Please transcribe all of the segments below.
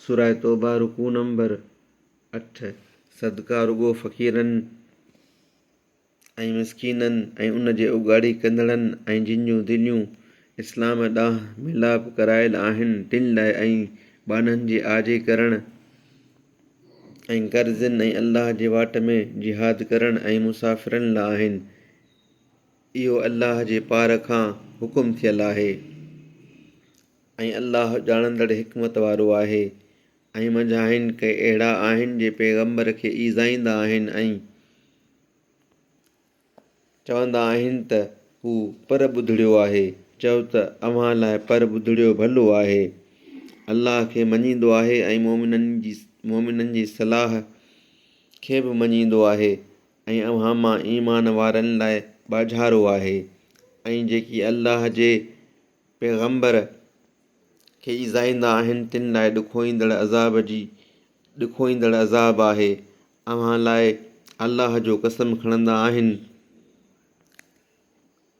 سوره توبه رڪوع نمبر اٺ. صدقا رڳو فقيرن ۽ مسڪينن ۽ ان جي اوڳاڙي ڪندڙن ۽ جن جون دليون اسلام ڏانهن ميلاپ ڪرايل آهن تن لاء ۽ ٻانهن جي آجي ڪرڻ ۽ قرضين ۽ الله جي واٽ ۾ جهاد ڪرڻ ۽ مسافرن لاء آهن. اهو الله جي پار کان حڪم ٿيل آهي ۽ الله ڄاڻندڙ حڪمت وارو آهي. ۽ منجهائن ڪي اهڙا آهن جي پيغمبر کي ايذائيندا آهن ۽ چوندا آهن ته هو پر ٻڌڙيو آهي. چؤ ته اوهان لاء پر ٻڌڙيو ڀلو آهي. الله کي مڃيندو آهي ۽ مؤمنن جي صلاح کي به مڃيندو آهي ۽ اوهان مان ايمان وارن لاء ٻاجهارو آهي ۽ جيڪي الله جي پيغمبر کي ايذائيندا آهن تن لاء ڏکوئيندڙ عذاب جي ڏکوئيندڙ عذاب آهي. اوهان لاء الله جو قسم کڻندا آهن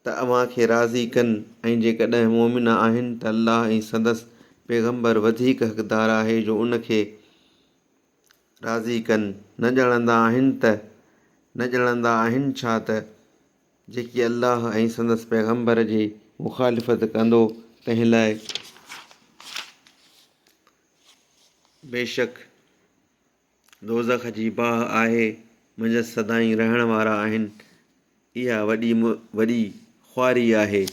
ته اوهان کي راضي ڪن ۽ جيڪڏهن مؤمن آهن ته الله ۽ سندس پيغمبر وڌيڪ حقدار آهي جو ان کي راضي ڪن، نه ڄاڻندا آهن ته، نه ڄاڻندا آهن ڇا ته جيڪي الله ۽ سندس پيغمبر جي مخالفت ڪندو تنهن لاء بيشڪ دوزخ جي باهه آهي، منجهس سدائين رهڻ وارا آهن، اها وڏي وڏي خواري آهي.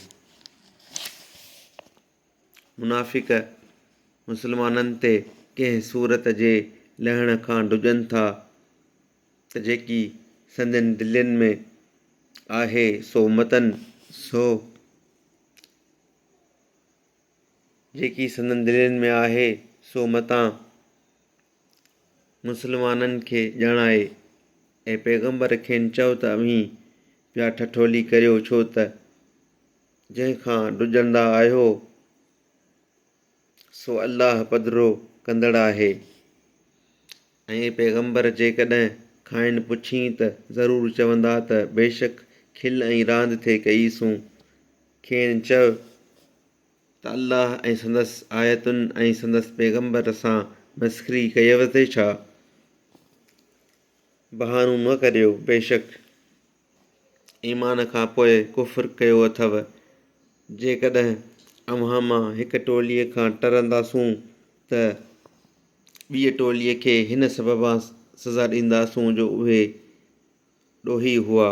منافق مسلمانن تي ڪنهن صورت جي لهڻ کان ڊڄن ٿا ته جيڪي سندن دلين ۾ آهي سو متن سو جيڪي سندن دلين ۾ آهي سو متان مسلمانن کي ڄاڻائي. اي پيغمبر کين چئو ته اوهين پيا ٺٺولي ڪريو ڇو ته جنهن کان ڊڄندا آهيو، سو الله پڌرو ڪندڙ آهي. ۽ اي پيغمبر! جيڪڏهن کانئن پڇين ته ضرور چوندا ته بيشڪ کل ۽ راند ٿي ڪئي سون. کين چئه ته الله ۽ سندس آيتن ۽ سندس پيغمبر سان مسخري ڪيوسي ڇا؟ بهانو نه ڪريو، بيشڪ! ايمان کان پوء ڪفر ڪيو اٿو، جيڪڏهن اوهان مان هڪ ٽولي کان ٽرنداسون ته ٻيء ٽولي کي هن سببان سزا ڏينداسون جو اهي ڏوهي هئا.